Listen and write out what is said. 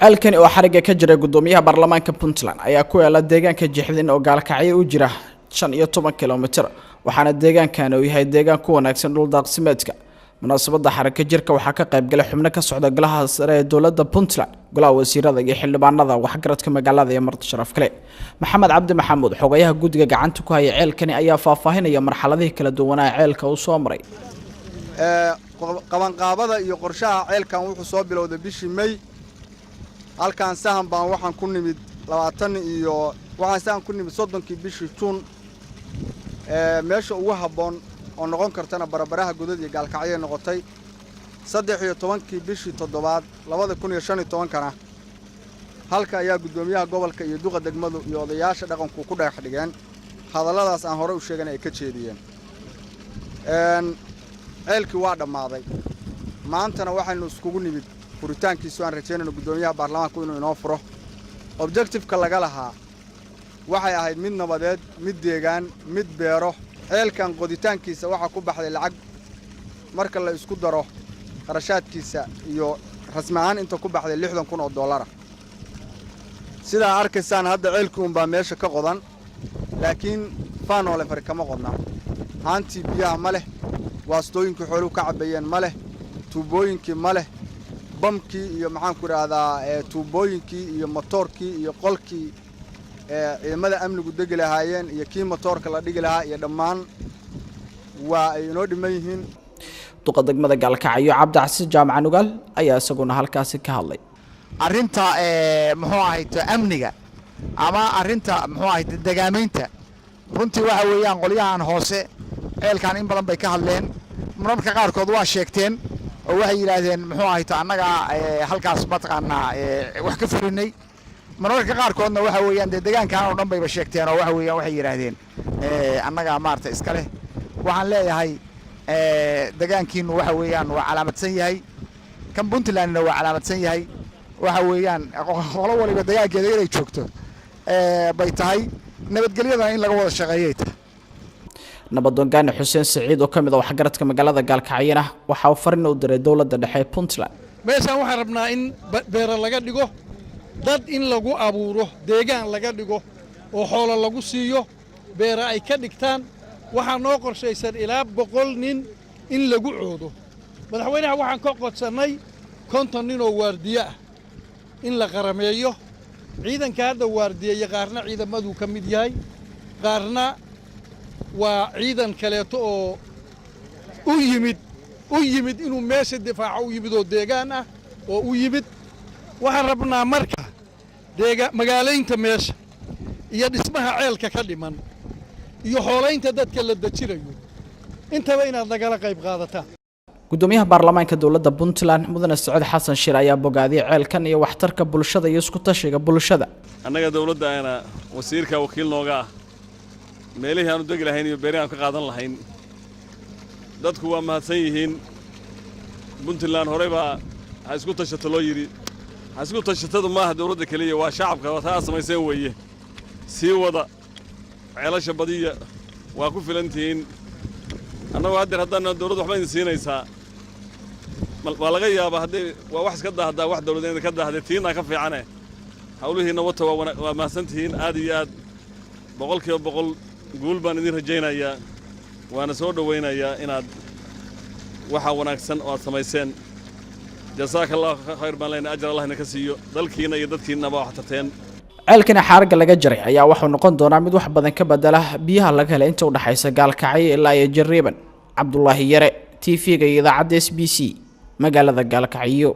Ceelkani oo xarigga ka jiray guddoomiyaha baarlamaanka Puntland ayaa ku yaala deegaanka Jixdin oo Gaalkacyo u jira 15 kilomitir, waxaana deegaankan uu yahay deegaan ku wanaagsan dhul daaqsimeedka. Munaasabadda xarigga jirka waxaa ka qaybgalay xubno ka socda golaha sare ee dowladda Puntland, golaha wasiirada iyo xildhibaanada, waxgaradka magaalada iyo marti sharaf kale. Maxamed Cabdi Maxamuud, xogayaha guddiga gacanta ku haya ceelkani, ayaa faahfaahinaya marxaladihii kala duwanaa ceelka uu soo maray. Qabanqaabada iyo qorshaha ceelkan wuxuu soo bilowday bishii May. Halkaan sahan baan waxaan ku nimid 20 iyo waxaan sahan ku nimid 30-kii bishii Juun. Meesha ugu habboon oo noqon kartana Barabaraha Godad iyo Gaalkacyay noqotay. 13-kii bishii toddobaad 2015-kana halka ayaa guddoomiyaha gobolka iyo duqa degmadu iyo odayaasha dhaqanku ku dhagax dhigeen, hadalladaas aan hore u sheegan ay ka jeediyeen. Ceelkii waa dhammaaday, maantana waxaynu iskugu nimid furitaankiisu. Aan rajaynayno guddoomiyaha baarlamaanku inuu inoo furo. Objective-ka laga lahaa waxay ahayd mid nabadeed, mid deegaan, mid beero. Ceelkan qoditaankiisa waxaa ku baxday lacag, marka la isku daro qarashaadkiisa iyo rasmi ahaan inta ku baxday, 60,000 oo dollara. Sidaa arkaysaan, hadda ceelkii unbaa meesha ka qodan, laakiin faanoole fari kama qodna. Haantii biyaha ma leh, waastooyinkii xooluhu ka cabbayeen ma leh, tuubooyinkii ma leh, bamkii iyo, maxaanku idhaahdaa, tuubooyinkii iyo motoorkii iyo qolkii ciidamada amnigu degi lahaayeen iyo kii motoorka la dhigi lahaa iyo dhammaan waa ay inoo dhiman yihiin. Duqa degmada Gaalkacyo, Cabdicasiis Jaamaca Nugaal, ayaa isaguna halkaasi ka hadlay. Arrinta, muxuu ahayd, amniga ama arrinta, muxuu ahayd, degaamaynta, runtii waxa weeyaan qolyahan hoose ceelkan in badan bay ka hadleen. Mararka qaarkood waa sheegteen oo waxay yidhaahdeen, muxuu ahayto, annagaa halkaas mataqaanaa wax ka fulinay. Mararka qaarkoodna waxa weeyaan dee degaankan oo dhan bayba sheegteen oo waxa weeyaan waxay yidhaahdeen annagaa maarata iska leh. Waxaan leeyahay, degaankiinu waxa weeyaan waa calaamadsan yahay, kan Puntlandna waa calaamadsan yahay. Waxa weeyaan qolo waliba degaankeeda inay joogto bay tahay, nabadgelyadana in laga wada shaqeeyay tahay. Nabadoon Gaani Xuseen Siciid oo ka mid ah waxgaradka magaalada Gaalkacyana waxa uu farin u diray dowladda dhexe ee Puntland. Meeshaan waxaan rabnaa in beero laga dhigo, dad in lagu abuuro, deegaan laga dhigo oo xoolo lagu siiyo, beera ay ka dhigtaan. Waxaa noo qorshaysan ilaa 100 nin in lagu coodo. Madaxweynaha waxaan ka codsannay 50 nin oo waardiye ah in la qarameeyo. Ciidanka hadda waardiyeeye qaarna ciidamaduu ka mid yahay, qaarna waa ciidan kaleeto oo u yimid inuu meesha difaaco u yimid oo deegaan ah oo u yimid. Waxaan rabnaa marka deega magaalaynta meesha iyo dhismaha ceelka ka dhiman iyo xoolaynta dadka la dejinayo intaba inaad nagala qayb qaadataan. Gudoomiyaha baarlamaanka dowladda Puntland, mudane Saciid Xasan Shir, ayaa bogaadiyey ceelkan iyo waxtarka bulshada iyo isku tashiga bulshada. Annaga dowladda ayna wasiirka wakiil nooga ah meelihii aanu degi lahayn iyo beerihii aanu ka qaadan lahayn. Dadku waa mahadsan yihiin. Puntland horey baa ha isku tashato loo yidhi. Ha isku tashatadu maaha dowladda keliya, waa shacabka. Waa taa aad samayseen weeye. Sii wada ceelasha, badiya, waa ku filan tihiin. Annagu haddeer haddaan dowladdu waxba idin siinaysaa, waa laga yaabaa hadday waa wax iska daahdaa, wax dowladeeda ka daahday, tiinaa ka fiicane. Hawlihiinna wata, waa mahadsan tihiin aad iyo aad, 100%. Guul baan idin rajaynayaa, waana soo dhowaynayaa inaad waxaa wanaagsan oo aad samayseen. Jasaaka Allahu khayr baan leenahay, ajar Allah idinka siiyo. Dalkiinna iyo dadkiinnaba wax tarteen. Ceelkani xaaragga laga jaray ayaa waxuu noqon doonaa mid wax badan ka bedela biyaha laga helay inta u dhexaysa Gaalkacyo ilaa iyo Jariiban. Cabdulaahi Yare, TV-ga iyo idaacadda SBC, magaalada Gaalkacyo.